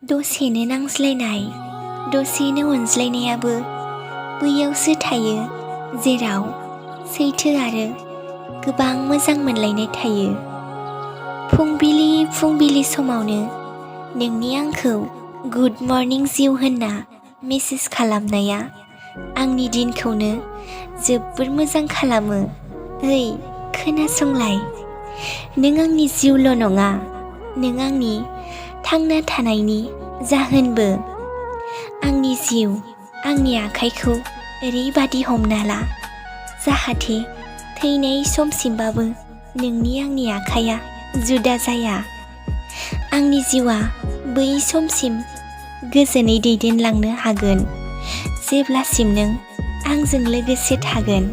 दसेनो नांज्लायनाय दसेनो अनज्लायनायाबो बैयावसो थायो जेराव सैथो आरो गोबां मोजां मोनलायनाय थायो। फुंबिलि समावनो नोंनि आंखौ गुड मर्निं जिउ होनना मेसेज खालामनाया आंनि दिनखौनो जोबोर मोजां खालामो। ओइ खोनासंलाय, नों आंनि जिउल' नङा, नों आंनि थांना थानायनि जाहोनबो। आंनि जिउ, आंनि आखाइखौ ओरैबादि हमना ला जाहाथे थैनाय समसिमबाबो नोंनि आंनि आखाइया जुदा जाया। आंनि जिउआ बै समसिम गोजोनै दैदेनलांनो हागोन जेब्लासिम नों आंजों लोगोसे थागोन।